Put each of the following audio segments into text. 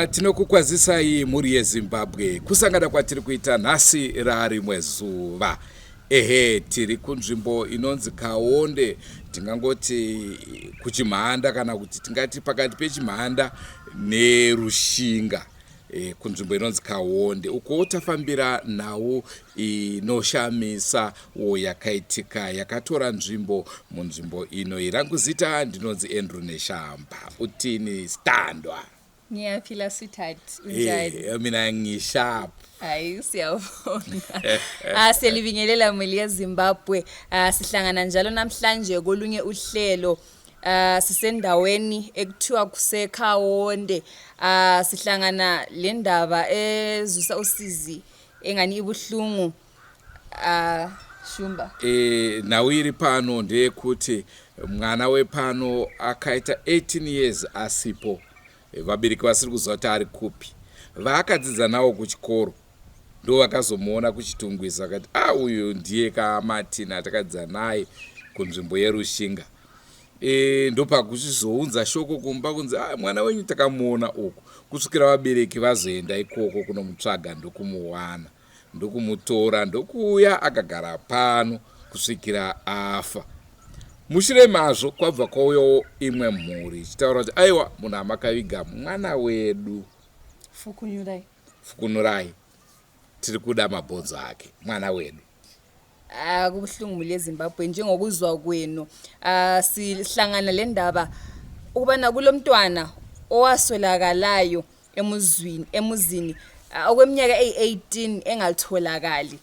Ah, tinokukwazisai mhuri yeZimbabwe kusangana kwatiri kuita nhasi rarimwe zuva. Ehe, tiri kunzvimbo inonzi Kaonde, tingangoti kuChimhanda kana kuti tingati pakati peChimhanda neRushinga. E, kunzvimbo inonzi Kaonde uko tafambira nhau inoshamisa wo yakaitika yakatora nzvimbo munzvimbo ino. Rangu zita ndinonzi Andrew Neshamba. Utini standwa? Ngiyaphila sweetheart, unjani? Eh, mina ngisharp. Hayi siyabonga. Ah selibingelela muli yeZimbabwe. Ah sihlangana njalo namhlanje kolunye uhlelo. Ah sisendaweni ekuthiwa kuseKhawonde. Ah sihlangana le ndaba ezwisa usizi engani ibuhlungu. Ah Shumba. E, nhau iri pano ndeyekuti mwana wepano akaita 18 years asipo e, vabereki vasiri kuziva kuti ari kupi vaakadzidza nawo kuchikoro ndo vakazomuona kuchitungwiza vakati a ah, uyu ndiye kamartin atakadzidza naye kunzvimbo yerushinga e, ndopakuchizounza shoko kumba kunzi ah, mwana wenyu takamuona uku kusvikira vabereki vazoenda ikoko kunomutsvaga ndokumuwana ndokumutora ndokuuya akagara pano kusvikira afa. Mushure mazvo kwabva kwauyawo imwe mhuri ichitaura kuti aiwa munhu amakaviga mwana wedu. Fukunyurai. Fukunurai tiri kuda mabhonzo ake mwana wedu. Ah kubuhlungu muli eZimbabwe njengokuzwa kwenu. Ah sihlangana le ndaba ukubana kulomntwana owaswelakalayo emuzwini emuzini ah, okweminyaka eyi-18 engatholakali.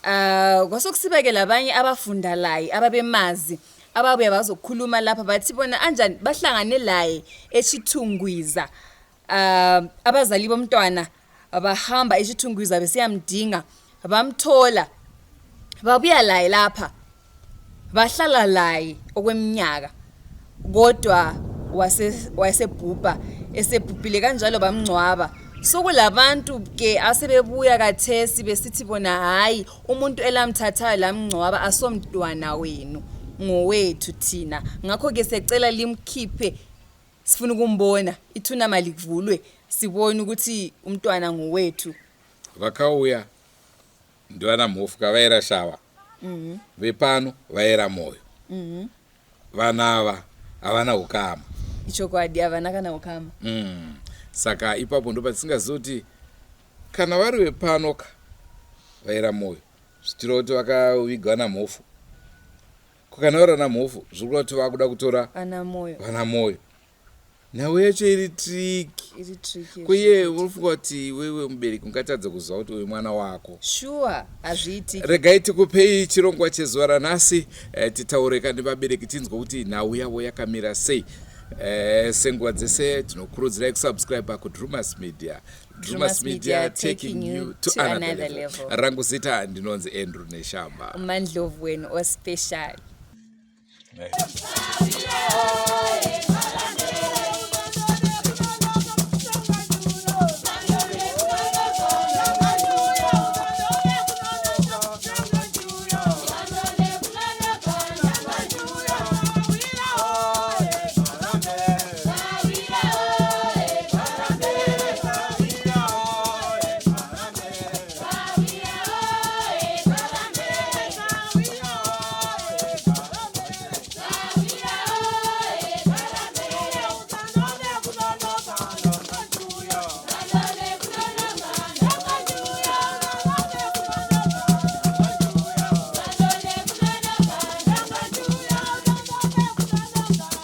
Ah kwasokusiba ke labanye abafunda laye ababemazi ababuya bazokhuluma lapha bathi bona anjani bahlangane laye eChitungwiza. Ah abazali bomntwana bahamba eChitungwiza besiyamdinga bamthola babuya laye lapha bahlala laye okweminyaka kodwa wase wayesebhubha esebhubhile kanjalo bamngcwaba sokulabantu ke asebebuya kathesi besithi bona hayi umuntu elamthathayo lamngcwaba asomntwana wenu ngowethu thina ngakho ke siyacela limkhiphe sifuna ukumbona ithuna malivulwe sibone ukuthi umntwana ngowethu. Vakauya ndivana Mhofu ka vaera Shava vepano vaera Moyo vana ava havana ukama. Ichokwadi havana kana ukama. Saka ipapo ndopatisingazivi kuti kana vari vepano ka vaera Moyo zvichireva kuti vakavigwa naMhofu ko kana vari vana Mhofu zviri kureva kuti vakuda kutora Vana Moyo. vana Moyo. Nhau yacho iri tricky. Iri tricky. Ko iye unofunga kuti iwewe mubereki ungatadza kuziva kuti uyu mwana wako? Sure, hazviitiki. Regai tikupei chirongwa chezuva ranhasi eh, titaure kandi vabereki tinzwe kuti nhau yavo yakamira sei. Eh, senguva dzese tinokurudzirai kusubscribe kuDrumas Media. Drumas Media taking you to another another level. level. Rangu zita ndinonzi Andrew Neshamba. Mandlovu wenu ospecial.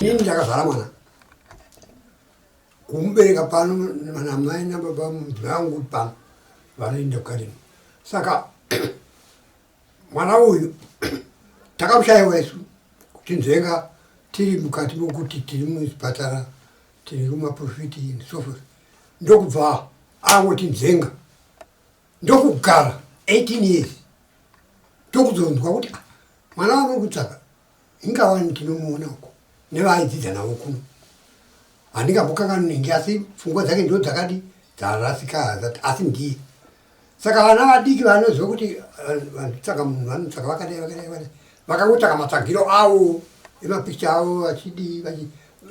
Ini ndakazvara mwana kumubereka pano namai nababa vangu pano vanoenda kukarino saka mwana uyu takamushaiwa isu kuchinzvenga tiri mukati mokuti tiri muzvipatara tiri kumaprofiti and so forth ndokubva angotinzvenga ndokugara 18 years ndokuzonzwa kuti ah, mwana wamuri kutsvaka ingawani tinomuona uko nevaaidzidza navo kuno handingambokanganwi asi pfungwa dzake ndo dzakadi dzarasika asi ndiye saka vana vadiki vanoziva kuti eh, vanotsvaka munhu vanotsvaka vakadai vakadai vakadai vakangotsvaka matsvagiro avo emapikicha avo vachidii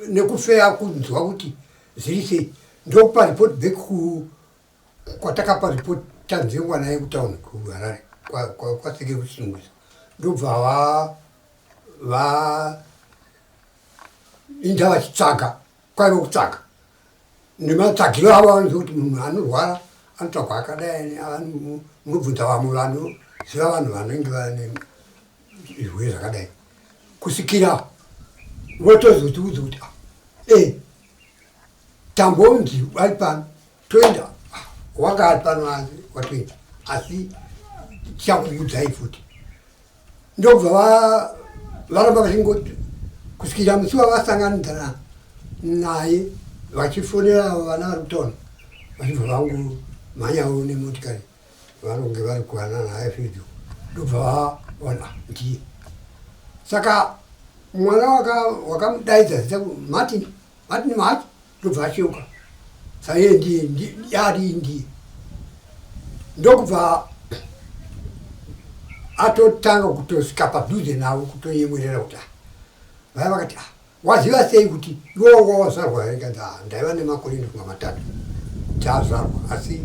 nekufeya kunzwa kuti zviri sei. Ndokupa report back ku kwatakapa report tanzengwa naye kutown kuHarare kwaseke kuChitungwiza. Ndobva va va inda vachitsvaga kwaive kutsvaga nematsvagiro avo vanoziva kuti munhu anorwara anotsvagwa akadai munobvunza vamwe vanoziva vanhu vanenge vane zvirwere zvakadai kusvikira votozotiudza kuti ah, e tambonzi ari pano toenda ah, wanga ari pano asi watoenda asi tichakuudzai futi ndobva varamba vachingoti kusvikira musi wavasanganidzana naye vachifonera vana vari kutaura vachibva vangomhanyawo nemotikari vanonge vari kuvanana highfield ndobva vaona ah, ndiye saka mwana wakamudaidza zita Martin Martin Mahachi ndobva acheuka saiye ndiye ari ndiye ndokubva atotanga kutosvika padhuze navo kutoyemwerera kuti ah, vaya vakati ah, waziva sei kuti iwe wanga wazvarwa here kanzi ah, ndaiva nemakore ndofunga matatu tazvarwa asi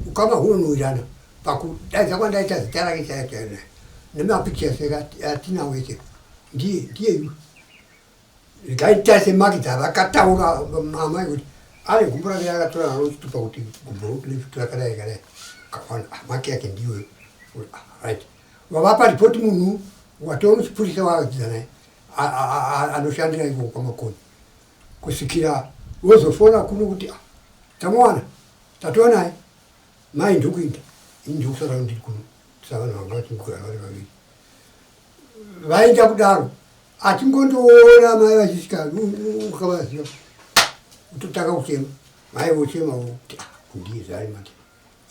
ukama hunonuwirana pakudaidza kwandaita zita rake chaiyo chaiyo nemapictures atinawo ese ndiye ndiye iwe Ndikaita semaki dzavakataura mama kuti ane gumbo rake rakatora naro chitupa kuti gumbo left rakadai kadai kawana ah, maki yake ndiyo ah, right vavapa ripoti munhu watova muchipurisa waakadzidza naye anoshandira ikoko kwamakoni kusvikira vozofona kuno kuti ah, tamuwana tatova naye mai ndokuinda ini ndokusara ndiri kuno savanhu vanga vachingogara vari vaviri vaenda kudaro achingondoona mai vachisvika ukavaziva kutotanga kuchema mai vochema kuti ah, ndiye zvaari mati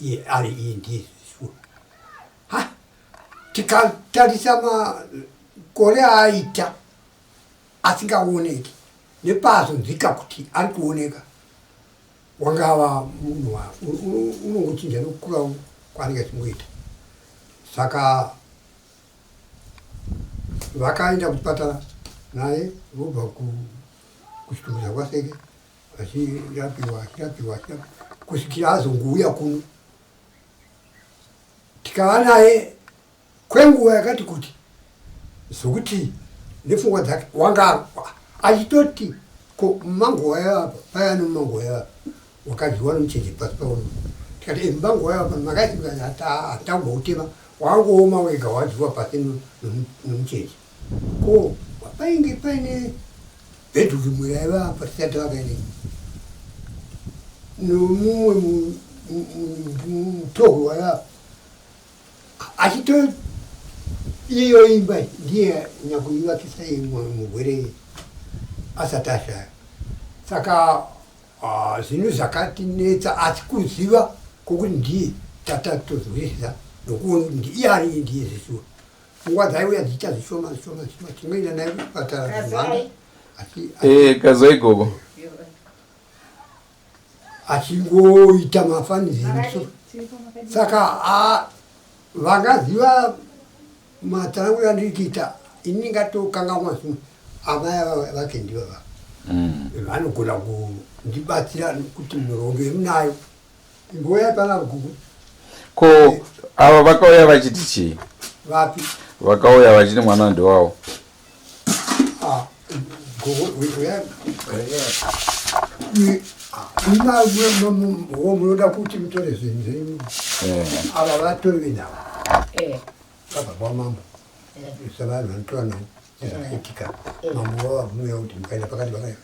iye ari iye ndiye shuwa ha tikatarisa makore aaita asingaoneki nepaazonzwika kuti ari kuoneka wangava munhu unongochinja nokukura kwaanenge achingoita saka Vakaenda kuchipatara naye vobva kuChitungwiza kwaSeke vachirapiwa achirapiwa achirapiwa kusvikira azongouya kuno tikava naye kwenguva yakati kuti zvokuti nepfungwa dzake wanga achitoti ko mumango waiva paya nomumango waiva wakadyiwa nomuchenje pasi paono tikati eh, mumango waiva pano makaisimuka hatakumboutema Wangooma wega wadyiwa pasi nomucheche. Ko painge paine bedroom rimwe raiva apa tisati tavaka inei nomumwe mutohwe waiva apa achito iyo imba ndiye nyakuivakisa murwere asati ashaya saka Ah, zvinhu zvakatinetsa asi kuziva kwokuti ndiye tatatozwisisa nokuona kuti ndiye ari ndiye zveshuwa pfungwa dzaiuya dzichiita zvishoma zvishoma zvishoma tingoenda naye kuchipatara zvimhanda asi Eh, kazwai gogo. achingoita mafaniziriso saka ah, vangaziva Matsananguriro andiri kuita ini ndingatokangamwa zvimwe amai ava vake ndivava vanogona kundibatsira kuti nhoroondo yemunayo imbouyai panapa gugu Ko ava vakauya vachiti chii? Vapi? Vakauya vachiti mwana ndewavo. Ah, gogo uyai munoda kuti mutore zvinhu zvenyu ava vatori venhau vabva kwamambo savanhu vanotora nhau nezvakaitika mambo vavabvumira kuti mukaenda pakati pakati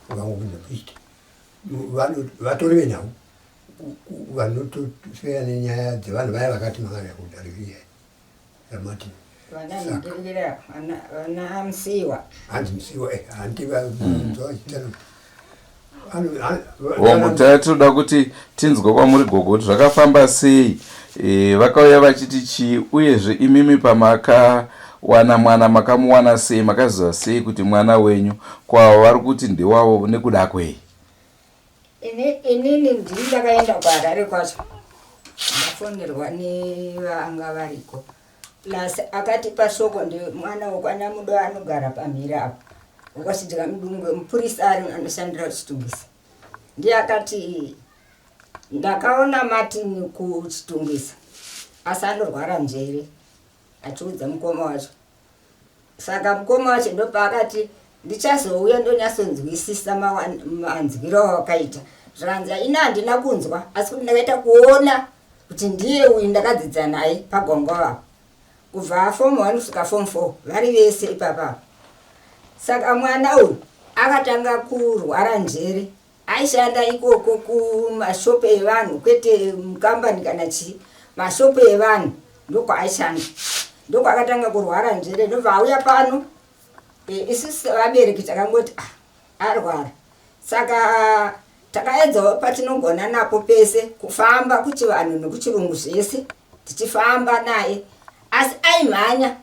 vangobvunza priest vatori venhau vanotofeya nenyaya dzevanhu vaya vakati mangana kudarikira ramartin vanandirira vana musiwa hanzi musiwa eh, hanti vaachitano Hongu tatoda kuti tinzwe kwamuri gogo kuti zvakafamba sei e, vakauya vachiti chii uyezve imimi pamakawana mwana makamuwana sei makaziva sei kuti mwana wenyu kwavo vari kuti ndewavo nekuda kwei Inini ndini ndakaenda kuHarare kwacho ndafonerwa nevanga variko plus akatipa shoko ndemwana wekwanyamudo anogara pamhiri apo wekwasidya mudungwe mupurisa ari anoshandira kuchitungisa. Ndiye akati ndakaona Martin kuChitungwiza asi anorwara njere achiudza mukoma wacho. Saka mukoma wacho ndopaakati ndichazouya ndonyatsonzwisisa manzwiro awakaita. Zvakanzi ini handina kunzwa asi kuti ndakaita kuona kuti ndiye uyu ndakadzidza naye paGongova apa. Kubva form 1 kusvika form 4 vari vese ipapa. Saka mwana uyu akatanga kurwara njere Aishanda ikoko kumashopu evanhu kwete mukambani kana chii, mashopu evanhu ndokwaaishanda. Ndokwakatanga kurwara njere ndobva auya pano. E, isusu sevabereki takangoti ah, arwara. Saka takaedzawo patinogona napo pese kufamba kuchivanhu nekuchirungu zvese tichifamba naye asi aimhanya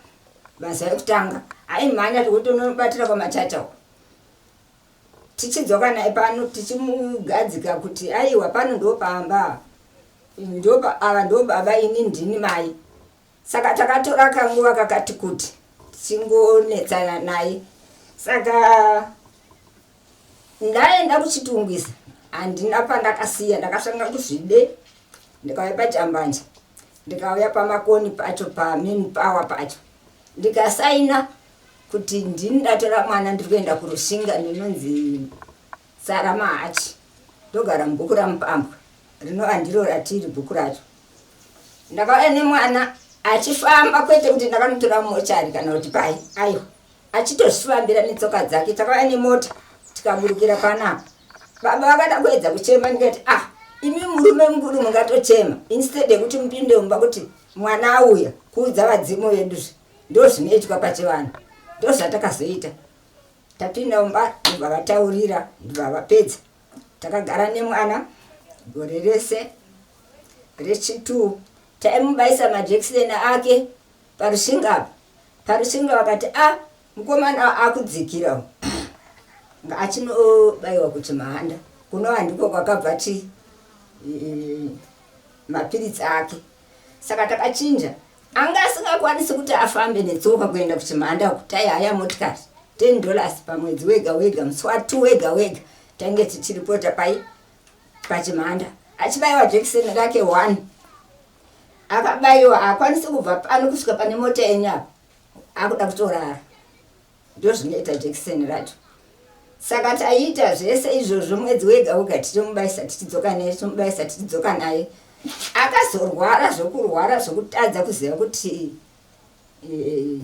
mazuva ekutanga aimhanya zvekuti unobatira kwamachacha uko Tichidzoka naye pano tichimugadzika kuti aiwa pano ndopamba ndopa ava ndobaba ini ndini mai. Saka takatora kanguva kakati kuti tichingonetsana naye. Saka ndaenda kuChitungwiza handina pandakasiya ndakasvanga kuzvibe ndikauya paJambanja ndikauya paMakoni pacho pamain power pacho ndikasaina kuti ndini ndatora mwana ndiri kuenda kuRushinga ndinonzi Sara Mahachi ndogara mubhuku raMupambwa rinova ndiro ratiri bhuku racho. Ndakauya nemwana achifamba kwete kuti ndakanotora mumochari kana kuti pai aiwa achitozvifambira netsoka dzake. Takauya nemota tikaburukira panapa baba vakada kuedza kuchema ndikati ah imi murume mukuru mungatochema instead yekuti mupinde mumba kuti mwana auya kuudza vadzimu vedu zve Ndozvinoitwa pachivanhu, ndozvatakazoita. Tapinda mumba ndobva vataurira ndobva vapedza. Takagara nemwana gore rese rechi2 taimubaisa majekiseni ake parushinga apa. Parushinga vakati a ah, mukomana akudzikira achinobaiwa kuchimahanda kunova ndiko kwakabva chi e, mapiritsi ake saka takachinja Anga asingakwanisi kuti afambe netsoka kuenda kuchimhanda uku taihaya motikari 10 dollars pamwedzi wega wega musi wa 2 wega wega tainge tichiripota pai pachimhanda achibaiwa jekiseni rake one akabaiwa haakwanisi kubva pano kusvika pane mota yenyu apa akuda kutorara Ndozvinoita jekiseni racho. Saka taiita zvese izvozvo mwedzi wega wega tichimubaisa tichidzoka naye tichimubaisa tichidzoka naye. Akazorwara zvokurwara zvokutadza kuziva kuti eh,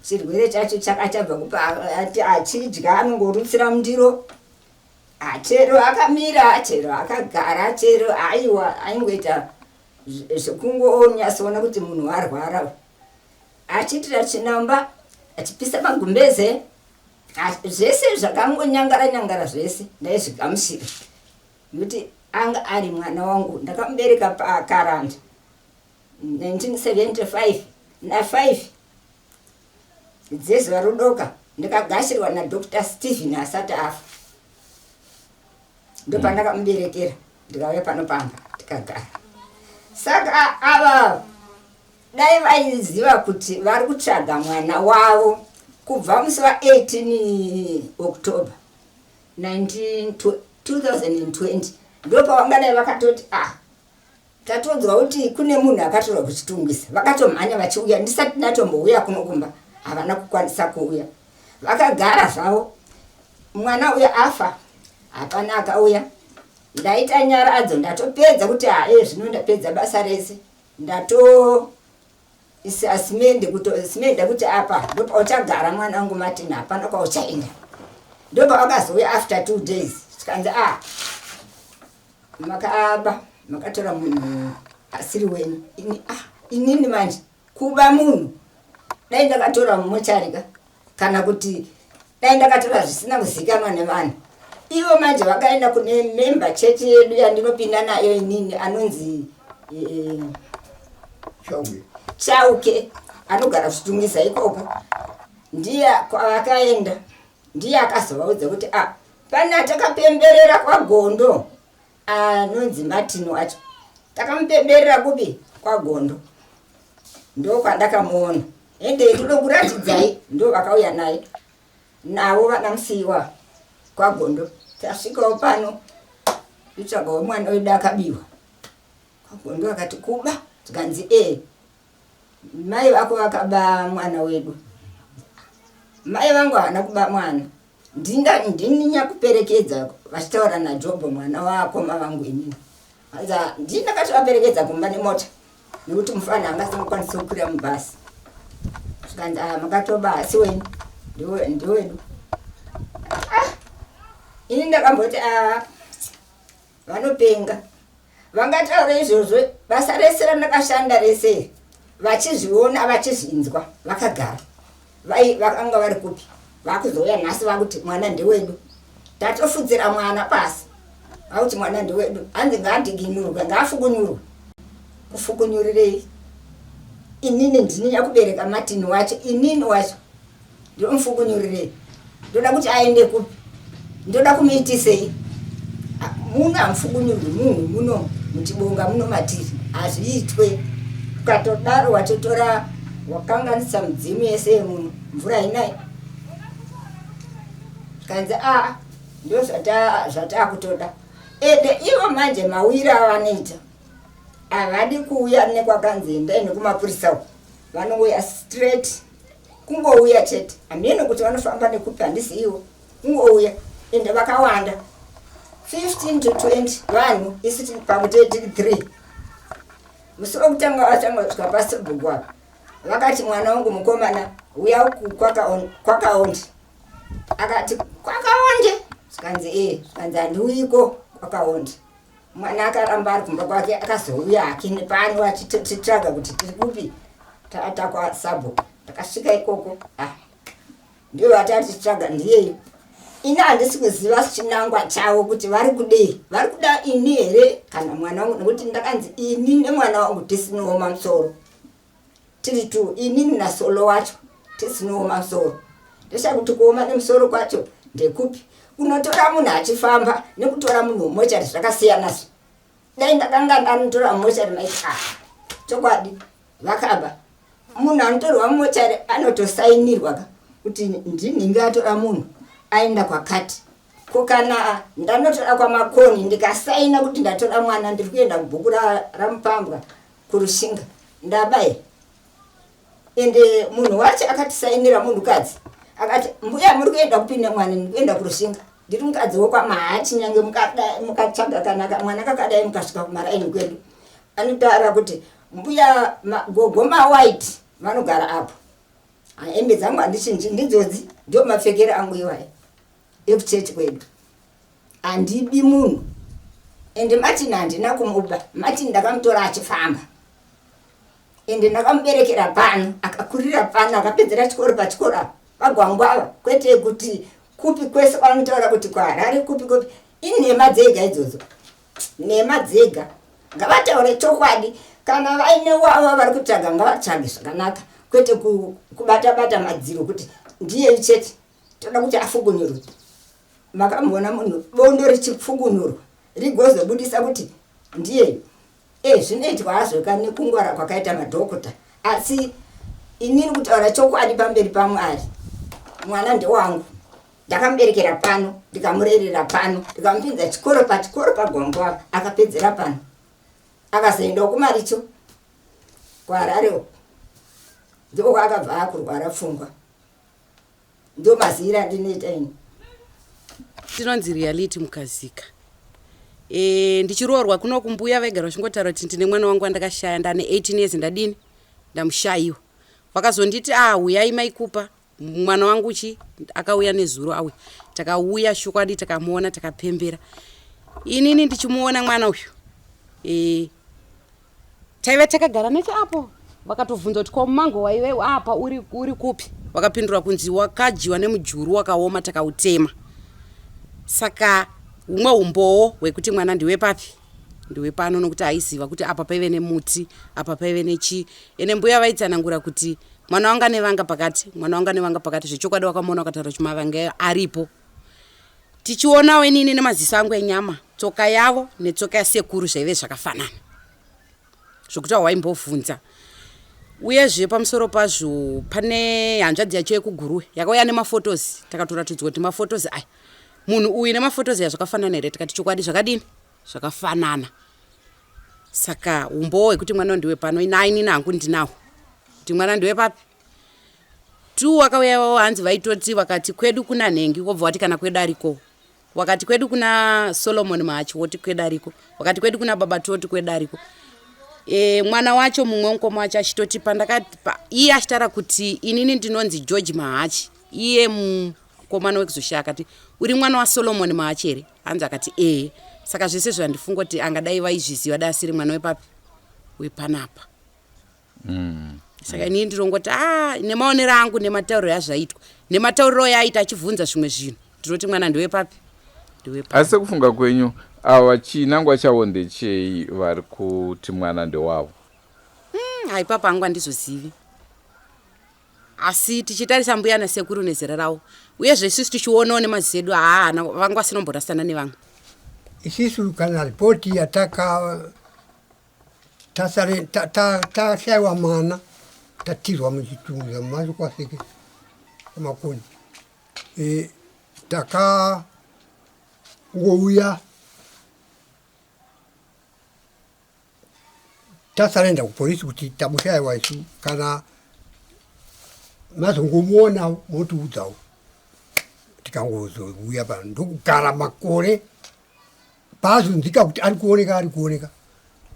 chirwere chacho chakachabva kupa ati achidya anongorutsira mundiro chero akamira chero akagara chero aiwa aingoita zvekungonyatsoona kuti munhu arwara achiitira chinamba achipisa magumbeze zvese zvakangonyangara nyangara zvese ndaizvigamuchira nekuti anga ari mwana wangu ndakamubereka pakaranda 1975 na5 dzezuva rodoka ndikagashirwa nadr stephen asati afa ndopandakamuberekera ndikauya pano pamba tikagara saka ava Dai vaiziva kuti vari kutsvaga mwana wavo kubva musi wa 18 October 2020 ndopavangadai vakatoti ah tatonzwa kuti kune munhu akatorwa kuchitungwiza vakatomhanya vachiuya ndisati ndatombouya kuno kumba havana kukwanisa kuuya vakagara zvavo mwana uya afa hapana akauya ndaita nyaradzo ndatopedza kuti haye zvino ndapedza basa rese Ndatoisa simende kuto simende kuti apa ndopauchagara mwana wangu Martin hapana kwauchaenda. Ndopavakazouya after two days zvikanzi ah makaba makatora munhu asiri wenyu ini ah inini manje kuba munhu dai ndakatora mumochari ka kana kuti dai ndakatora zvisina kuzikanwa nevanhu ivo manje vakaenda kune member chechi yedu yandinopinda nayo inini anonzi eh, chauke anogara kuchitungisa ikoko ndiye kwavakaenda ndiye akazovaudza kuti a ah, pane atakapemberera kwagondo anonzi Martin wacho takamupemberera kupi kwagondo ndokwandakamuona ende ndokuratidzai ndo vakauya naye navo vana musiyiwa kwagondo tasvikawo pano Titsvagawo mwana wedu akabiwa. Kwagondo akati kuba tikanzi e mai vako vakaba mwana wedu. Mai vangu havana kuba mwana. Ndinda ndini nyakuperekedza vachitaura naJobho mwana waakoma vangu inini. Hanzi ndini ndakatovaperekedza kumba nemota nekuti mufana anga asingakwanisi kukwira mubhasi. Zvikanzi ah makatoba asi wenyu ndiwedu. Ah ini ndakamboti ah Vanopenga. Vangataura izvozvo basa rese randakashanda rese iri vachizviona vachizvinzwa vakagara. Vai vakanga vari kupi? Vakuzouya nhasi vakuti mwana ndewedu. Tatofudzira mwana pasi. Vakuti mwana ndewedu. Hanzi ngaadhiginurwe, ngaafukunyurwe. Kufukunyurirei? Inini ndini nyakubereka Martin wacho, inini wacho. Ndomufukunyurirei? Ndoda kuti aende kupi? Ndoda kumuitisei? Muno hamufukunyurwi munhu muno muchibonga muno matiri hazviitwe. Ukatodaro watotora wakanganisa mudzimu yese yemuno mvura hainai. Zvikanzi a ndo zvatakutoda. Ende ivo manje mauyiro avanoita havadi kuuya nekwakanzi endai nekumapurisa uko vanouya straight kungouya chete hameno kuti vanofamba nekupi handiziiwo kungouya ende vakawanda 15 to 20 vanhu isu pamwe tee tiri 3 musi wekutanga vatanga kusvika pasibhuku apa vakati mwana wangu mukomana uya uku kwakaonde akati kwakaonde zvikanzi ee zvikanzi handiuyiko kwakaonde Mwana akaramba ari kumba kwake akazouya hake nepano achititsvaga kuti tiri kupi taata kwasabhuku takasvika ikoko ah ndiyo vatati ndiyeyo ini handisi kuziva chinangwa chavo kuti vari kudei vari kuda ini here kana mwana wangu nekuti ndakanzi ini nemwana wangu tisinooma musoro tiri tu inini nasolo wacho tisinooma musoro ndosha kuti kuoma nemusoro kwacho ndekupi kunotora munhu achifamba nekutora munhu mumochari zvakasiyana so dai ndakanga ndanotora mumochari maiti ah chokwadi vakaba munhu anotorwa mumochari anotosainirwa ka kuti ndinhingi atora munhu aenda kwakati ko kana ndanotora kwamakoni ndikasaina kuti ndatora mwana ndiri kuenda kubhuku ramupambwa kurushinga ndaba here ende munhu wacho akatisainira munhukadzi akati mbuya muri kuenda kupi nemwana ndikuenda kurushinga ndiri mukadzi wokwamahachi nyange mukatsvaga kana mwana kakadai mukasvika kumaraini kwedu anotaura kuti mbuya gogo mawhite vanogara apo hembe dzangu handichinji ndidzodzi ndio mapfekero angu iwayo ekuchechi kwedu Handibi munhu and Martin handina kumuba. Martin ndakamutora achifamba and ndakamuberekera pano akakurira pano akapedzera chikoro pachikoro apa pagwangwava kwete kuti kupi kwese kwanotaura kuti kuharare kupi kupi inhema dzega idzodzo nhema dzega ngavataure chokwadi kana vaine wavo vari kutsvaga ngavatsvage zvakanaka kwete kubata bata madziro kuti ndiye chete toda kuti afukunurwe Makamboona munhu bondo richipfukunurwa rigozobudisa kuti ndiyeyu? E, zvinoitwa hazvo ka nekungwara kwakaita madhokota, asi inini kutaura chokwadi pamberi paMwari, mwana ndewangu. Ndakamuberekera pano, ndikamurerera pano, ndikamupinza chikoro pachikoro paGwangwa apa, akapedzera pano. Akazoendawo kuMaricho, kuHarare uko. Ndiko kwaakabva akurwara pfungwa. Ndomazivira andinoita ini. Tinonzi reality mukazika. E, ndichiroorwa kuno kumbuya vaigara vachingotaura kuti ndine mwana wangu wandakashaya ndane 18 years ndadini ndamushayiwa. Vakazonditi ah huyai maikupa mwana wangu chi akauya nezuro auya. Takauya shokwadi takamuona takapembera. Inini ndichimuona mwana uyu. E, Taive takagara necheapo vakatobvunza kuti ko mumango waive apa uri, uri kupi vakapindura kunzi wakadyiwa nemujuru wakaoma takautema saka humwe umbowo hwekuti mwana ndiwe papi ndiwe pano nokuti aiziva kuti apa paive nemuti apa paive nechii ende mbuya vaitsanangura kuti mwana wanga nevanga pakati mwana wanga nevanga pakati zvechokwadi wakamuona ukataura kuti mavanga aripo Tichionawo inini nemaziso angu enyama tsoka yavo netsoka yasekuru zvaive zvakafanana zvokuti hawaimbovhunza. Uyezve pamusoro pazvo pane hanzvadzi yacho yekuGuruwe yakauya nemafotos takatoratidzwa kuti mafotos aya munhu uyu nemafotos aya zvakafanana here tikati chokwadi zvakadini? Zvakafanana. Saka umbowo hwekuti mwana ndiwe pano inainini hangu ndinawo kuti mwana ndiwe papi. Two wakauya wavo hanzi vaitoti vakati kwedu kuna nhengi wobva wati kana kwedu ariko. Wakati kwedu kuna Solomon Mahachi woti kwedu ariko. Wakati kwedu kuna baba toti kwedu ariko. E, mwana wacho mumwe mukoma wacho achitoti pandakati pa, iye achitaura kuti inini ndinonzi George Mahachi iye mukomana wekuzoshaya akati uri mwana waSolomon Mahachi here hanzi akati ee saka zvese zvandifunga kuti angadai vaizviziva dai asiri mwana wepapi wepanapa mm. Saka inini ndinongoti a ah, nemaonero angu nematauriro azvaitwa nematauriro yaaita achibvunza zvimwe zvinhu ndinoti mwana ndewepapi ndewepapi. Asi sekufunga kwenyu ava chinangwa chavo ndechei vari kuti mwana ndewavo? Haipapo hangu handizozivi asi tichitarisa mbuya nasekuru nezera ravo uyezve isusu tichionawo nemaziso edu haa vanga vasinomborasana nevamwe. Isisu kana ripoti yataka tasare tashaiwa mwana tatizwa muchitungwiza mumashu kwaseke kwamakoni e, takangouya tasarenda kupolisi kuti tamushaiwa isu kana mazongomuona motiudzawo tikangozouya pano ndokugara makore Paazonzwika kuti ari kuoneka ari kuoneka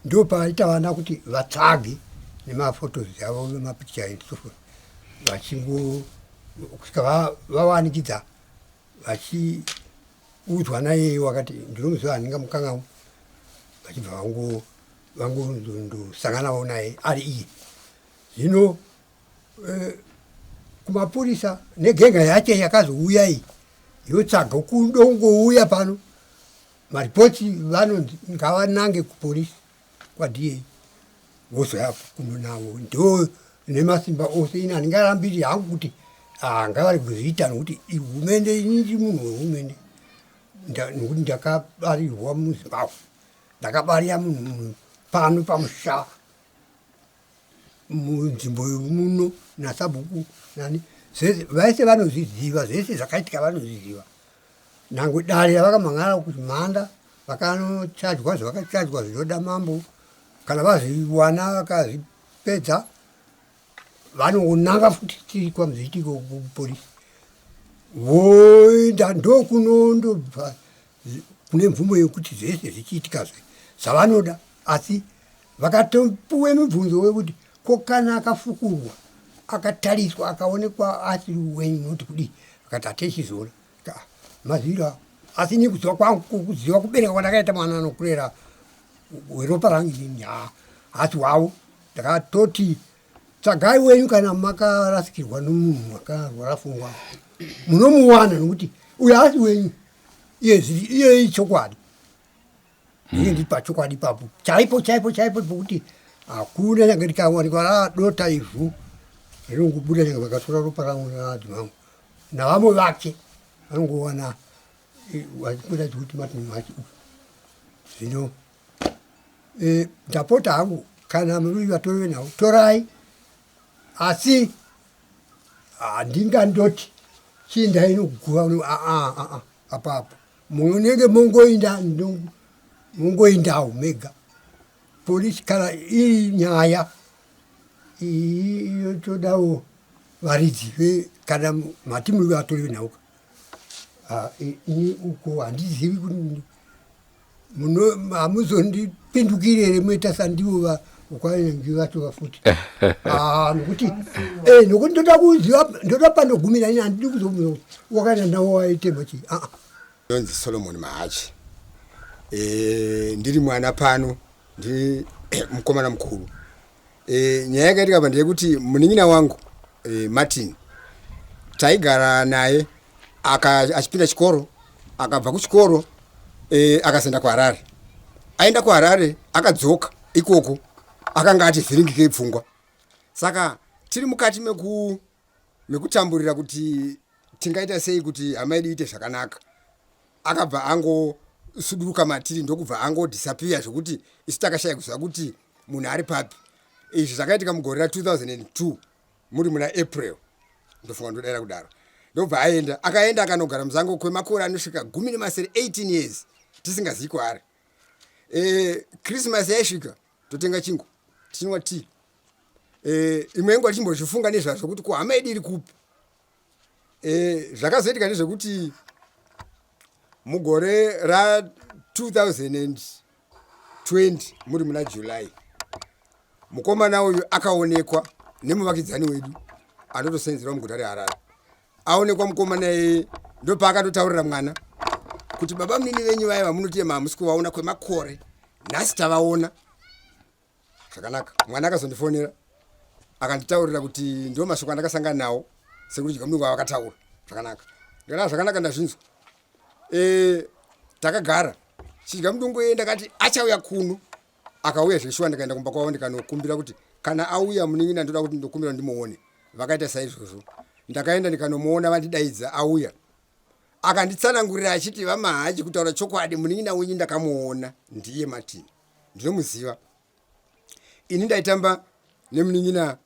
ndopaita vana kuti vatsvage nemafotos avo nemapikicha and so forth vachingo kusvika vawanikidza vachiudzwa naiye wakati ndinomuziva handingamukangamwe vachibva vango vangondosanganawo naye ari iye zvino eh, kumapurisa negenga yacho yakazouya iyi yotsvaga kudongouya pano maripoti vanonzi ngavanange kupolisi kwaDA vozoya kuno navo ndo nemasimba ose ini handingarambiri hangu kuti ah, ngavari kuzviita nokuti ihumende ini ndiri munhu wehumende nokuti ndakabarirwa muzimbabwe ndakabarira munhu pano pamusha munzvimbo muno nasabhuku nani zvese vese vanozviziva zvese zvakaitika vanozviziva nangwe dare ravakamhan'ara kuchimhanda vakanochajwa zvavakachajwa zvinoda mambo kana vazviwana vakazvipedza vanongonanga futi tiri kwamuzviitiko kupolisi voenda ndokunondobva kune mvumo yekuti zvese zvichiitikazve zvavanoda asi Vakatopuwe mubvunzo wekuti ko kana akafukurwa akatariswa akaonekwa asiri wenyu munoti kudii? Vakati hatechizviona. Maziviro awo. Asi ini kuziva kwangu kuziva kubereka kwandakaita mwana anokurera weropa rangu inini haa haasi wavo. Ndakatoti tsvagai wenyu kana makarasikirwa nomunhu akarwara fungwa munomuwana nokuti uyo haasi wenyu iye iye ichokwadi. Ndinenge ndiri pachokwadi ipapo chaipo chaipo chaipo pokuti hakuna nyange ndikawanikwa radota ivhu rinongobuda nyange vakatora ropa rangu naadzimambo navamwe vake vanongowana vachikuratidza kuti Martin Machi uyu zvino eh, ndapota hangu kana muri vatori venhau torai asi handingandoti chiindai nokuguva aa apapo Munenge mongoinda mongoindawo mega polisi kana iri nyaya iyi yotodawo varidzi kana mati muri vatori venhauka ah, ini uko handizivi kuti hamuzondipindukiri here moita sandivo vakwanyangi vacho vafuti ah, nokuti eh, nokuti ndoda kuziva ndoda pandogumira ini handidi kuzobvunza kuti wakaenda nawo waitema chii aa ah, ah. Ndonzi Solomon Mahachi. E, ndiri mwana pano, ndiri mukomana mukuru. E, nyaya yakaitika apa ndeyekuti munin'ina wangu e, Martin taigara naye aka achipinda chikoro akabva kuchikoro e, akazoenda kuHarare. Aenda kuHarare akadzoka ikoko akanga ati vhiringikei pfungwa. Saka tiri mukati meku mekutamburira kuti tingaita sei kuti hama yedu iite zvakanaka akabva angosuduruka matiri ndokubva angodisappear zvekuti isu takashaya kuziva kuti munhu ari papi izvi zvakaitika mugore ra2002 muri muna april ndofunga ndodaira kudaro ndobva aenda akaenda akanogara musango kwemakore anosvika gumi nemasere 18 years tisingazivi kwaari. E, Christmas yaisvika totenga chingwa tichinwa tea. E, imwe yenguva tichimbozvifunga nezvazvo kuti ko hama yedu iri kupi. E, zvakazoitika ndezvekuti mugore ra 2020 muri muna July mukomana uyu akaonekwa nemuvakidzani wedu anotosenzerwa muguta reHarare. Aonekwa mukomana iyeye ndopaakatotaurira mwana kuti baba munini venyu vaya vamunoti hamusi kuvaona kwemakore nhasi tavaona. Zvakanaka. Mwana akazondifonera akanditaurira kuti ndo mashoko andakasangana nawo sekuru Chigamudungu avakataura. Zvakanaka. Ndikati zvakanaka ndazvinzwa. E, takagara Chigamudungu iye ndakati achauya kuno akauya zveshuwa ndikaenda kumba kwavo ndikanokumbira kuti kana auya munin'ina ndoda kuti ndokumbira ndimuone. Vakaita saizvozvo. Ndakaenda ndikanomuona vandidaidza auya. Akanditsanangurira achiti vaMahachi kutaura chokwadi munin'ina wenyu ndakamuona ndiye Martin. Ndinomuziva. Ini ndaitamba nemunin'ina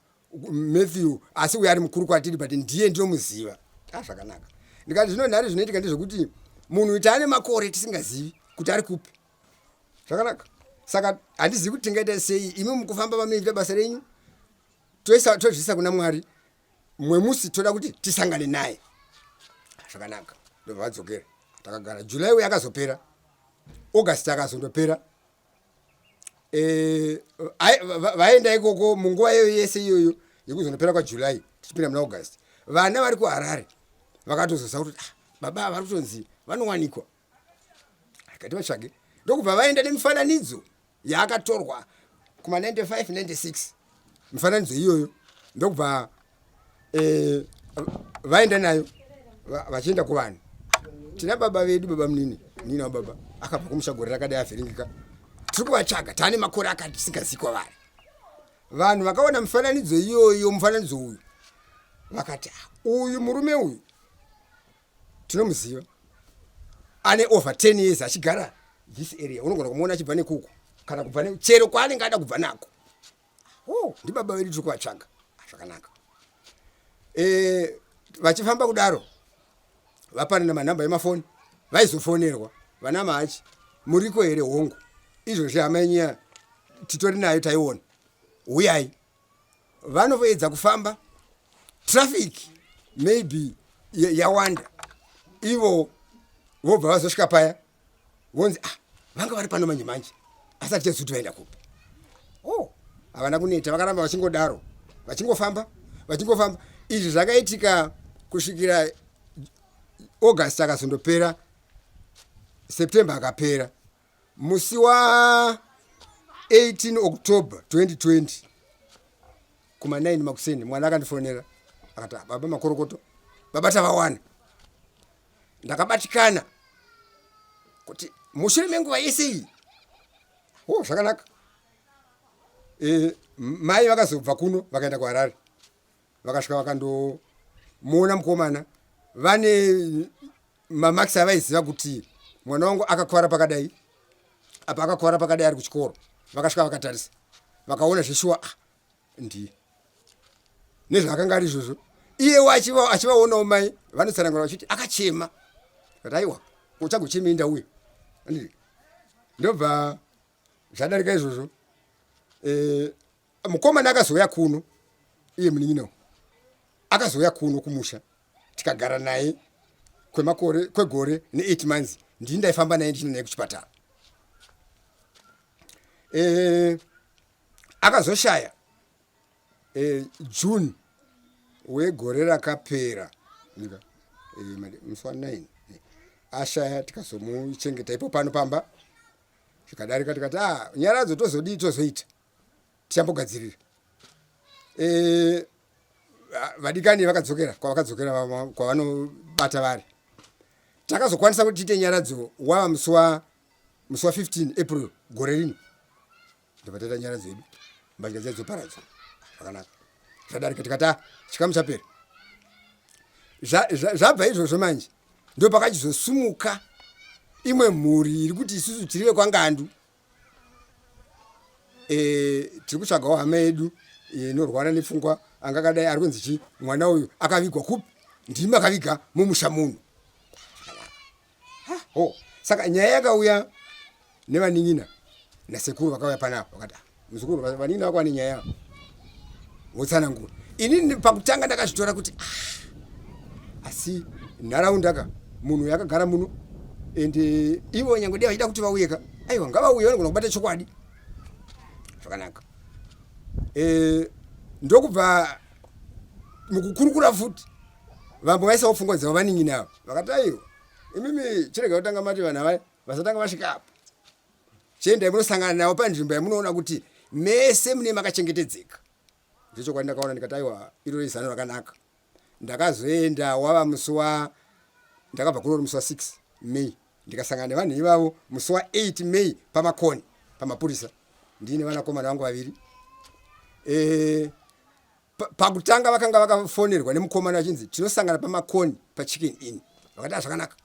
Matthew asi uyo ari mukuru kwatiri but ndiye ndinomuziva. Ah zvakanaka. Ndikati zvino nhari zvinoitika ndezvekuti munhu uyu taane makore tisingazivi kuti ari kupi. Zvakanaka. Saka handizivi kuti tingaita sei imi mukufamba vamunoita basa renyu toisa tozviisa kuna Mwari mumwe musi toda kuti tisangane naye. Zvakanaka. Ndobva vadzokera. Takagara July uyo akazopera. August akazondopera. Eh, vaenda ikoko munguva iyoyo yese iyoyo yekuzondopera kwaJuly tichipinda muna August. Vana vari kuHarare vakatozoza kuti ah, baba vari kutonzi vanowanikwa. Akati vatsvage ndokubva vaenda nemifananidzo yaakatorwa kuma 95 96 mifananidzo iyoyo ndokubva eh, vaenda nayo vachienda kuvanhu tina baba vedu baba munini nina wababa akabva kumusha gore rakadai avhiringika tiri kuvatsvaga taane makore akati tisingazivi kwavari vanhu vakaona mifananidzo iyoyo mufananidzo uyu vakati ah, uyu murume uyu tinomuziva ane over 10 years achigara this area unogona kumuona achibva nekuku kana kubva chero kwaanenge ada kubva nako oh, ndibaba vedu tiri kuvatsvaga ah, zvakanaka e, vachifamba kudaro vapanana manhamba emafoni vaizofonerwa vana mahachi muriko here hongu izvozvi hama yenyu titori nayo taiona huyai vanoedza kufamba traffic maybe yawanda ivo vobva vazosvika paya vonzi ah vanga vari pano manje manje asi hatichazivi kuti vaenda kupi oh havana kuneta vakaramba vachingodaro vachingofamba vachingofamba izvi zvakaitika kusvikira august akazondopera september akapera Musi wa 18 October 2020 kuma 9 makuseni mwana akandifonera akati ah, baba makorokoto baba tavawana. Ndakabatikana kuti mushure menguva yese iyi oh zvakanaka. E, mai vakazobva kuno vakaenda kuHarare vakasvika vakandomuona mukomana vane mamarks avaiziva kuti mwana wangu akakuvara pakadai apa akakuvara pakadai ari kuchikoro vakasvika vakatarisa vakaona zveshuwa ah, ndiye nezvaakanga ari izvozvo iyewo achivaonawo mai vanotsanangura vachiti akachema kati aiwa uchagochemei ndauya ndobva zvadarika izvozvo e, mukomana akazouya kuno iye munin'ina akazouya kuno kumusha tikagara naye kwemakore kwegore ne8 months ndini ndaifamba naye ndichina naye kuchipatara e, akazoshaya e, june wegore rakapera e, musi wa 9 ashaya tikazomuchengeta ipo pano pamba zvikadarika tikati ah, nyaradzo tozodii tozoita tichambogadzirira e, vadikani vakadzokera kwavakadzokera kwavanobata vari takazokwanisa kuti tiite nyaradzo wava musi wa musi wa 15 april gore rino ndobva taita nyaradzo yedu mbatya dziya dzoparadzwa zvakanaka zvadarika tikati ah, chikamu chapera zvabva izvozvo manje ndopakachizosumuka imwe mhuri iri kuti isusu tiri vekwangandu e, tiri kutsvagawo hama yedu inorwara nepfungwa anga akadai ari kunzi chii mwana uyu akavigwa kupi ndimi akaviga mumusha muno ho saka nyaya yakauya nevanin'ina Nasekuru vakauya panapa vakati, ah, muzukuru, vanin'ina vako vane nyaya yavo, votsanangura. Inini pakutanga ndakazvitora kuti ah, asi nharaunda ka munhu yakagara muno, ende ivo nyange dai vachida kuti vauye ka, aiwa, ngavauye, vanogona kubata chokwadi zvakanaka. Ndokubva mukukurukura futi vambo vaisawo pfungwa dzavo vanin'ina ava, vakati aiwa, imimi chirega kutanga mati vanhu ava vasatanga vasvika apo, chiendai munosangana navo panzvimbo yamunoona kuti mese mune makachengetedzeka. Ndechokwadi ndakaona ndikati aiwa, iro izano rakanaka. Ndakazoenda wava musi wa, ndakabva kuno musi wa 6 May, ndikasangana nevanhu ivavo musi wa 8 May paMakoni pamapurisa, ndiine vanakomana vangu vaviri. Pakutanga vakanga vakafonerwa nemukomana vachinzi tinosangana paMakoni paChicken Inn, vakati ah, zvakanaka.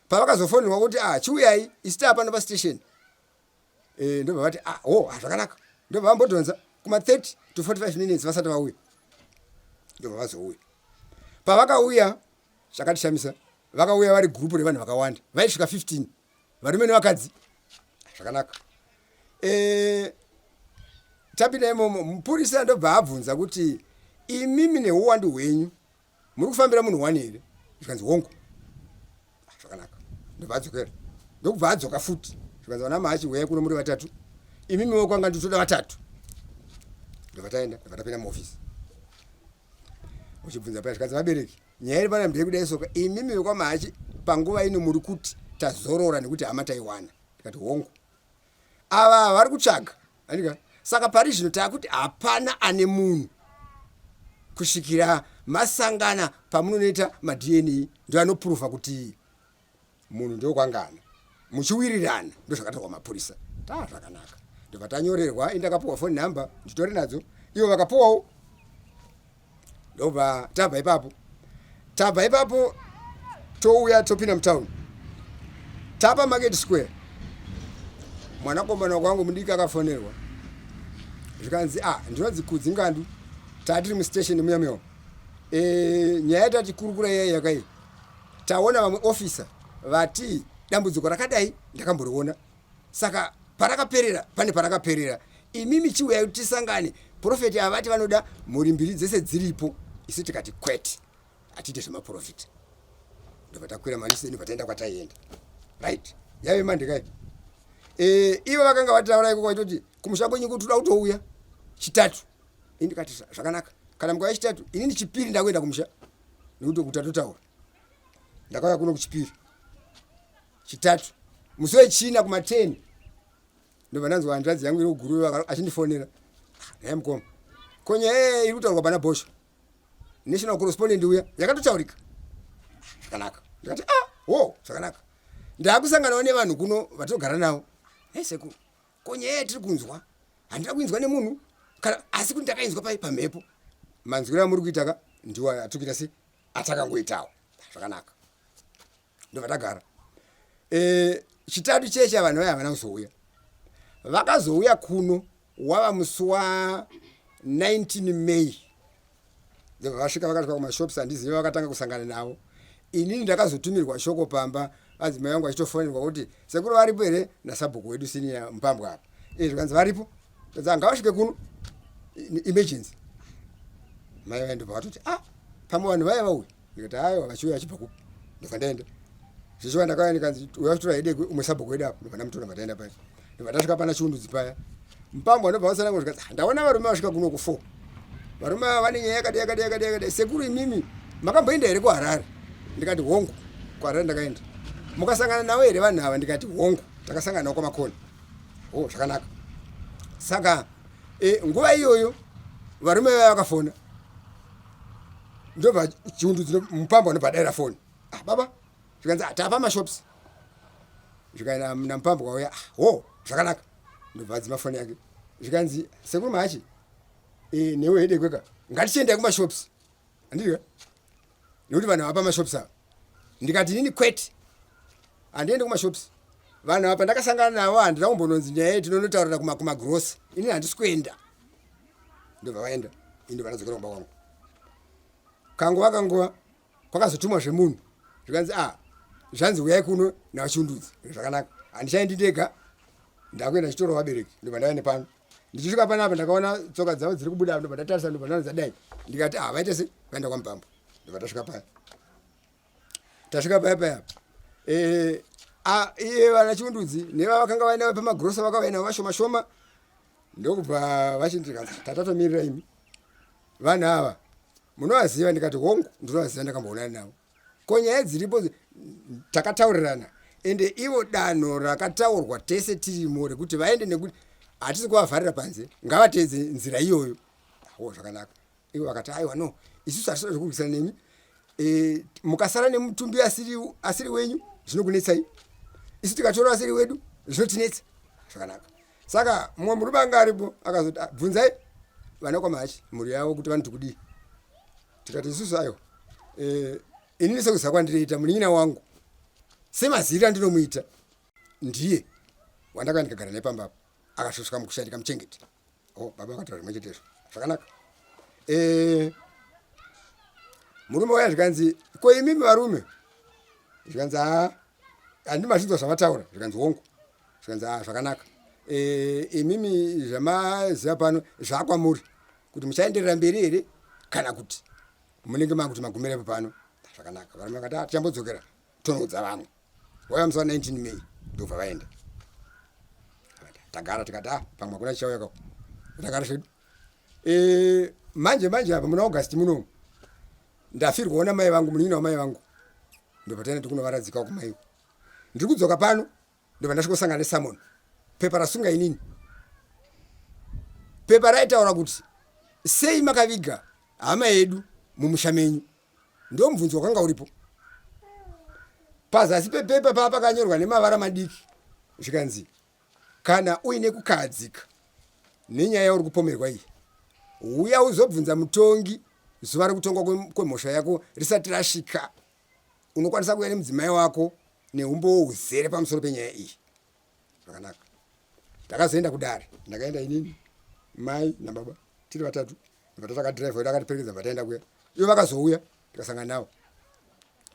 Pavakazofonerwa kuti ah, chiuyai isu taapano pastation, ndobva vati ah, oh, ah, zvakanaka. Ndobva vambodhonza kuma 30 to 45 minutes vasati vauya, ndobva vazouya. Pavakauya, chakatishamisa, vakauya vari gurupu revanhu vakawanda vaisvika 15, varume nevakadzi. Zvakanaka. Tapinda imomo, mupurisa ndobva abvunza kuti imimi neuwandu hwenyu muri kufambira munhu wani here? Zvikanzi hongu. Ah, zvakanaka. Ndobva adzokera, ndokubva adzoka futi, zvikanzi vana Mahachi huyai kuno muri vatatu, imimiwo kwanga nditoda vatatu. Ndobva taenda, ndobva tapinda muofisi, uchibvunza paya, zvikanzi vabereki, nyaya iri pana ndeyekudai soka, imimi vekwaMahachi panguva ino muri kuti tazorora nekuti hama taiwana. Ndikati hongu. Ava vari kutsvaga andika, saka pari zvino taakuti hapana ane munhu kusvikira masangana pamunonoita maDNA, ndo anoprova kuti munhu ndokwangana, muchiwirirana. Ndozvakatorwa mapurisa taa zvakanaka. Ndobva tanyorerwa, indakapuwa phone number, nditori nadzo, ivo vakapuwawo. Ndobva tabva ipapo, tabva ipapo touya topinda mutown, tapa Market Square, mwanakomana kwangu mudiki akafonerwa, zvikanzi ah, ndinonzi Kudzi Ngandu, tatiri mustation muya muya. Nyaya yatati kurukura iyai yakai, taona vamwe officer vati dambudziko rakadai ndakamboriona, saka parakaperera pane parakaperera, imimi chiuyai kuti tisangane. Prophet avati vanoda mhuri mbiri dzese dziripo, isu tikati kwete, hatiite zvemaprofita. Ndobva takwira malisi, ndobva taenda kwataienda. Right, yave mandekai. Ivo vakanga vataura ikoko vachitoti kumusha kwenyu kuti toda kutouya Chitatu. Ini ndikati zvakanaka, kana mukauya Chitatu, inini Chipiri ndakuenda kumusha nekuti kuti tatotaura. Ndakauya kuno kuChipiri, Chitatu, musi weChina kuma 10 ndobva ndanzwa hanzvadzi yangu iri kuGuruve achindifonera, naye mukoma, ko nyaya iri kutaurwa pana Bhosho national correspondent uya yakatotaurika zvakanaka. Ndikati ah, wo zvakanaka, ndakusanganawo nevanhu kuno vatogara navo. Nei sekuru, ko nyaya yatiri kunzwa handina kuinzwa nemunhu kana, asi kuti ndakainzwa pai pamhepo, manzwiro amuri kuita ka ndiwo atiri kuita se atakangoitawo. Zvakanaka. Ndobva tagara. Chitatu checha vanhu vaya havana kuzouya. Vakazouya kuno wava musi wa 19 May. Ndobva vasvika, vakasvika kumashops, handizivi vakatanga kusangana navo. Inini ndakazotumirwa shoko pamba, adzimai vangu vachitofonerwa kuti sekuru varipo here nasabhuku wedu senior Mupambwa apa. Zvikanzi varipo, zvikanzi ngavasvike kuno emergency. Mai vaya ndobva vatoti ah, pamwe vanhu vaya vauya. Ndikati aiwa, vachiuya vachibva kupi? Ndobva ndaenda zvichiva, ndakauya ndikanzi uya uchitora Hedekwe, umwe sabhuku wedu apo. Ndobva ndamutora, ndobva taenda paya, ndobva tasvika pana Chiundudzi paya. Mupambo anobva vatsanangura, zvikanzi ah, ndaona varume vasvika kuno ku4, varume ava vane nyaya yakadai yakadai yakadai yakadai. Sekuru, imimi makamboenda here kuHarare? Ndikati hongu, kuHarare ndakaenda. Mukasangana navo here vanhu ava? Ndikati hongu, takasangana navo kwaMakoni. O oh, zvakanaka. Saka nguva iyoyo varume vaya vakafona, ndobva Chiundudzi Mupambo anobva adaira foni, ah, baba, zvikanzi ah, tapa mashops. Zvikaenda naMupambo kwauya, ah, ho zvakanaka. Ndobva adzima foni yake, zvikanzi sekuru Mahachi, newe Hedekweka, ngatichiendai kumashops, handika nekuti vanhu vapa mashops ava. Ndikati inini kwete, handiendi kumashops, vanhu apa ndakasangana navo, handina kumbononzi nyaya iyi tinonotaurira kumagrosa, inini handisi kuenda. Ndobva vaenda, ini ndobva ndadzokera kumba kwangu. Kanguva kanguva kwakazotumwa zvemunhu, zvikanzi ah, zvanzi uyai kuno naVaChiundudzi. Zvakanaka, handichaendi ndega. Ndakuenda ndichitora vabereki ndobva ndauya nepano. Ndichisvika panapa ndakaona tsoka dzavo dziri kubuda ndobva ndatarisa ndobva ndaona dzadai. Ndikati ah vaita sei? Vaenda kwaMupambo. Ndobva tasvika paya. Tasvika paya paya. Eh ah iye vana Chiundudzi nevavakanga vainavo pamagrosa vakauya navo vashoma shoma ndokubva vachindikati tatatomirira imi. Vanhu ava munovaziva ndikati hongu ndinovaziva ndakamboonana navo. Ko nyaya dziripo takataurirana ende ivo danho rakataurwa tese tirimo rekuti vaende nekuti hatisi kuvavharira panze ngavateedze nzira iyoyo ho zvakanaka ivo vakati aiwa no isusu hatisina zvekurwisana nemi e, mukasara nemutumbi asiri, asiri wenyu zvinokunetsai isu tikatora asiri wedu zvinotinetsa zvakanaka saka mumwe murume anga aripo akazoti ah, bvunzai vana kwamahachi mhuri yavo kuti vanoti kudii tikati isusu aiwa eh, inini sekuziva kwandinoita munin'ina wangu semaziviro andinomuita ndiye wandakauya ndikagara naye pamba apo akasvosvika mukusha ndikamuchengeta o oh, baba vakataura zvimwe chetezvo zvakanaka eh, murume waya zvikanzi ko imimi varume zvikanzi haa handi mazvinzwa zvavataura zvikanzi hongu zvikanzi haa zvakanaka eh, imimi zvamaziva pano zvakwamuri kuti muchaenderera mberi here kana kuti munenge makuti magumira ipo pano zvakanaka varume vakati ah, tichambodzokera tonoudza vamwe waiva musi wa 19 may ndobva vaenda tagara tikati ah pamwe hakuna chichauya kako tagara zvedu e, manje manje apa muna august munomu ndafirwawo namai vangu munin'ina wamai vangu ndobva taenda tikunovaradzikawo kumaiwo ndiri kudzoka pano ndobva ndasvikosangana nesamon pepa rasunga inini pepa raitaura kuti sei makaviga hama yedu mumusha menyu ndo mubvunzo wakanga uripo pazasi pepepa paa pakanyorwa nemavara madiki zvikanzi kana uine kukahadzika nenyaya yauri kupomerwa iyi uya uzobvunza mutongi zuva rekutongwa kwemhosva yako risati rasvika unokwanisa kuuya nemudzimai wako neumbowo huzere pamusoro penyaya iyi zvakanaka takazoenda kudare ndakaenda inini mai nababa tiri vatatu ndobva takadhiraivha wedu akatiperekedza bva taenda kuya ivo vakazouya tikasangana navo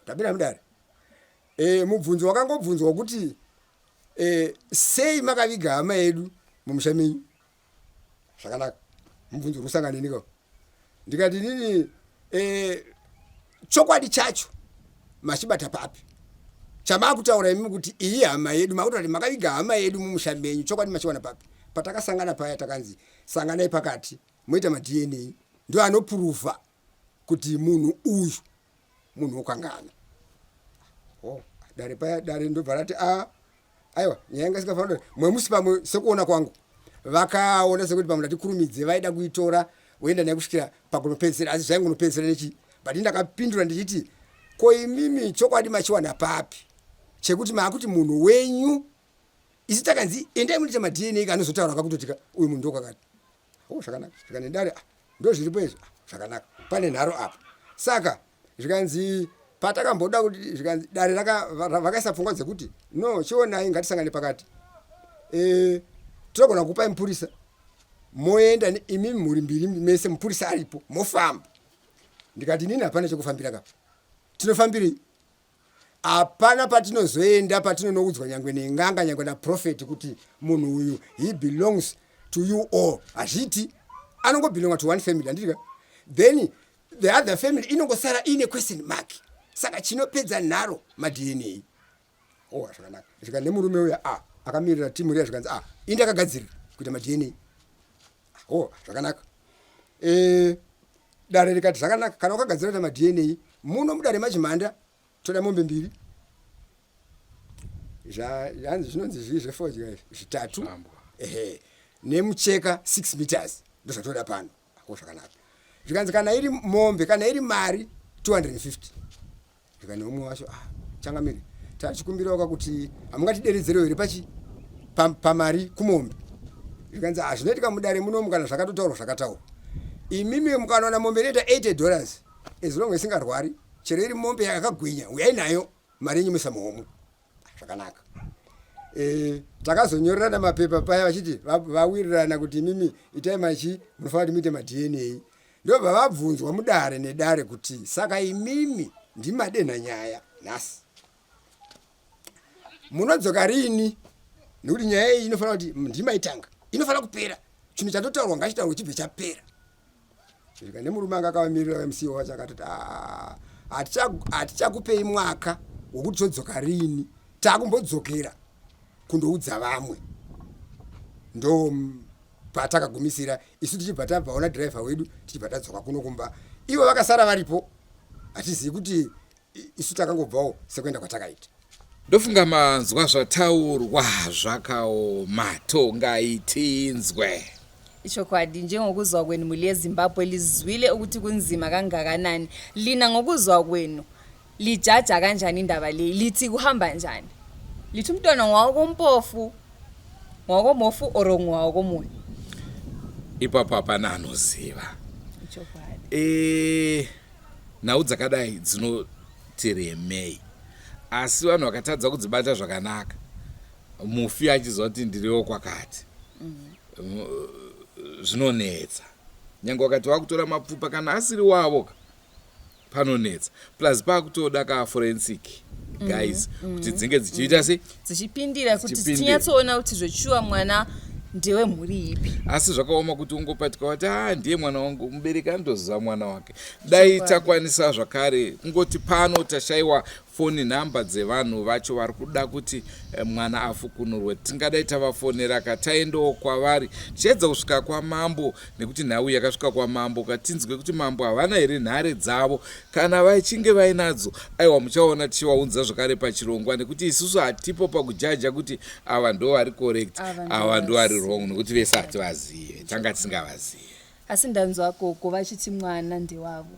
tapinda mudare e, mubvunzo wakangobvunzwa wekuti e, sei makaviga hama yedu mumusha menyu zvakanaka mubvunzo uri kusangana neni ka ndikati inini e, chokwadi chacho machibata papi chamakutaura imi kuti iyi hama yedu makutaura kuti makaviga hama yedu mumusha menyu chokwadi machiwana papi patakasangana paya takanzi sanganai pakati moita madna ndo anopuruva kuti munhu uyu munhu wokangana oh, dare paya dare ndobva rati a ah, aiwa nyaya yanga isingafanira mwe musi pamwe sekuona kwangu vakaona sekuti pamwe ndatikurumidze vaida kuitora voenda naye kusvikira pakunopedzisira asi zvaingunopedzisira nechi but ndakapindura ndichiti ko imimi chokwadi machiwana papi chekuti maakuti munhu wenyu isu takanzi endai munoita madna kanozotaura kakutotika uyu munhu ndokakati o oh, zvakanaka zvikanzi dare ah, ndozviripo izvi ah, zvakanaka pane nharo apa saka zvikanzi patakamboda kuti zvikanzi dare vakaisa pfungwa dzekuti no chionai ngatisangane pakati e, tinogona kukupai mupurisa moenda imi mhuri mbiri mese mupurisa aripo mofamba ndikati inini hapana chekufambira kapa tinofambirei Hapana patinozoenda patinonoudzwa nyangwe nenganga nyangwe naprofeti kuti munhu uyu he belongs to you all. Hazviiti. Anongobelonga to one family handiti ka? Then the other family inongosara iine question mark. Saka chinopedza nharo maDNA. Oh, zvakanaka. Zvika nemurume uya ah akamirira timu riya zvikanzi ah ini ndakagadzirira kuita maDNA. Oh, zvakanaka. Eh, dare rikati zvakanaka kana wakagadzira kuita maDNA muno mudare machimhanda toda mombe mbiri zvanzi zvinonzi zvii zvefodya izvi zvitatu ehe nemucheka 6 meters ndozvatoda pano ako zvakanaka zvikanzi kana iri mombe kana iri mari 250 zvikanzi umwe wacho ah changamire tachikumbirawo kuti hamungatideredzerewo here pachi pamari kumombe zvikanzi ah zvinoitika mudare munomu kana zvakatotaurwa zvakataurwa imimi mukanoona mombe inoita 80 dollars as long isingarwari chero iri mombe yakagwinya uyai nayo mari yenyu moisa muhomwe zvakanaka e, takazonyorerana mapepa paya vachiti vawirirana kuti imimi itai machi munofanira kuti muite madna ndobva vabvunzwa mudare nedare kuti saka imimi ndimadenha nyaya nhasi munodzoka rini Nekuti nyaya iyi inofanira kuti ndimaitanga inofanira kupera. Chinhu chatotaurwa ngachitaurwe chibve chapera. Svika nemurume anga akavamirira MC wacho akatoti ah, hatichakupei mwaka wokuti todzoka rini, takumbodzokera kundoudza vamwe. Ndo patakagumisira isu tichibva tabvawo nadhiraivha wedu tichibva tadzoka kuno kumba. Ivo vakasara varipo, hatizivi kuti isu takangobvawo sekuenda kwatakaita. Ndofunga manzwa zvataurwa zvakaoma tongai tinzwe. Ichokwadi njengokuzwa kwenu mhuri yeZimbabwe lizwile ukuthi kunzima kangakanani. Lina ngokuzwa kwenu lijaja kanjani indaba leyi? Lithi kuhamba njani? Lithi umntwana ngowakoMpofu, ngowakoMhofu or ngowakoMoyo? Ipapo hapana anoziva. Ichokwadi. Eh, nhau dzakadai dzinoti remei asi vanhu vakatadza kudzibata zvakanaka mufi achiziva kuti ndiriwo kwakati mm. Zvinonetsa nyange wakati wakutora mapfupa kana asiri wavo ka panonetsa plus pakutoda ka forensic guys kuti dzinge dzichiita sei Dzichipindira kuti Dzichipindira. tinyatsoona kuti zvechuwa mwana ndewemhuri ipi. Asi zvakaoma kuti ungopatika wati ah ndiye mwana wangu. Mubereki anotoziva mwana wake. Dai Chokwadi. takwanisa zvakare kungoti pano tashaiwa foni nhamba dzevanhu vacho vari kuda kuti eh, mwana afukunurwe tingadai tavafonera ka taendawo kwavari tichaedza kusvika kwamambo nekuti nhau yakasvika kwamambo ka tinzwe kuti mambo havana here nhare dzavo kana vachinge vainadzo aiwa muchaona tichivaunza zvakare pachirongwa nekuti isusu hatipo pakujaja kuti ava ndo vari correct ava ndo vari wrong nekuti vese hativazive tanga tisingavazive. Asi ndanzwa gogo vachiti mwana ndewavo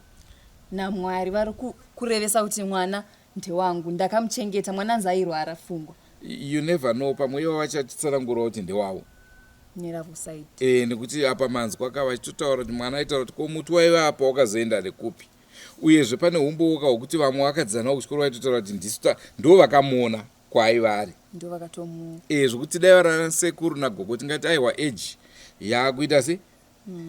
naMwari vari kurevesa kuti mwana ndewangu ndakamuchengeta mwana anzi airwara fungwa. You never know pamwe ivo vachatitsanangurawo kuti ndewavo. Neravo side. Eh nekuti apa manzwa ka vachitotaura kuti mwana aitaura kuti ko muti waiva apa wakazoenda nekupi. Uyezve pane humbowo ka hwekuti vamwe vakadzidza navo kuchikoro vaitotaura kuti ndisu ta ndo vakamuona kwaaiva ari. Ndo vakatomu. Eh zvekuti dai vari ana sekuru nagogo tingati aiwa age yakuita sei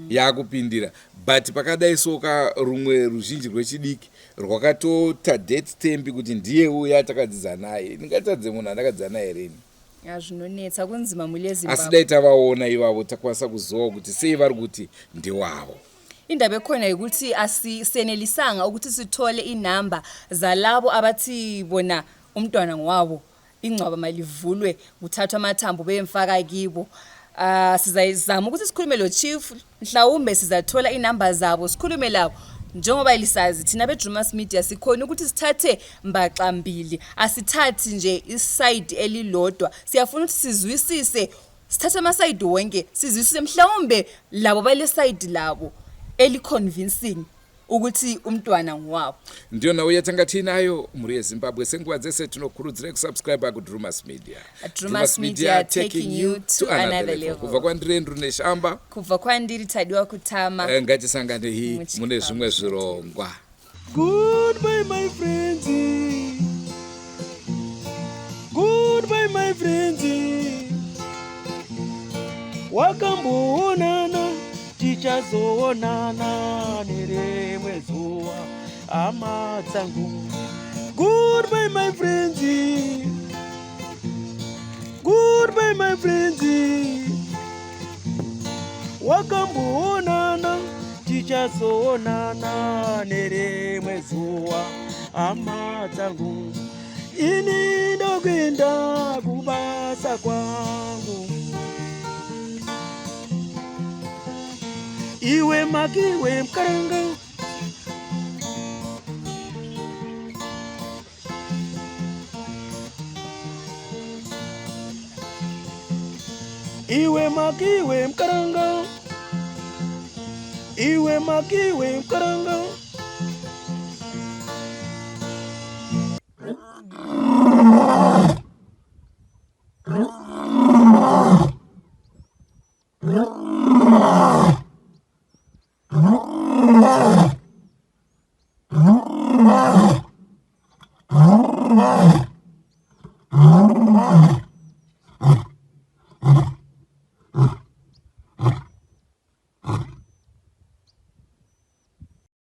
yakupindira but pakadai so ka rumwe ruzhinji rwechidiki rwakatota death stamp kuti ndiye uya takadzidza naye ndingatadze munhu andakadzidza naye here ini. Ya zvinonetsa kunzima mhuri Asi yeZimbabwe. dai tavaona ivavo takwanisa kuzivawo kuti sei vari kuti ndewavo. Indaba ekhona yikuthi asisenelisanga ukuthi sithole inamba zalabo abathi bona umntwana ngowabo ingcwaba malivulwe kuthathwe amathambo beyemfaka kibo. Uh, sizayizama ukuthi sikhulume lo chief mhlawumbe sizathola inamba zabo sikhulume labo njengoba lisazi thina beDrumas Media sikhona ukuthi sithathe mbaxambili asithathi nje isayidi elilodwa siyafuna ukuthi sizwisise sithathe amasayidi wonke sizwisise mhlawumbe labo balesayidi labo eli-convincing ukuthi umntwana ngowabo. Ndiyo nhau yatanga tiinayo mhuri yeZimbabwe. Senguva dzese tinokurudzirai kusubscribe kuDrumas Media. Drumas Media taking you to another level. Kubva kwandiri Andrew Neshamba. Kubva kwandiri Tadiwa Kutama. Eh, ngatisanganei mune zvimwe zvirongwa. Goodbye my friends. Goodbye my friends. Wakamboonana tichazoonana nerimwe zuva hama dzangu. Goodbye my friends. Goodbye my friends. Wakamboonana tichazoonana nerimwe zuva hama dzangu. Ini ndokuenda kubasa kwangu. Iwe makiwe mkaranga. Iwe makiwe mkaranga. Iwe makiwe mkaranga.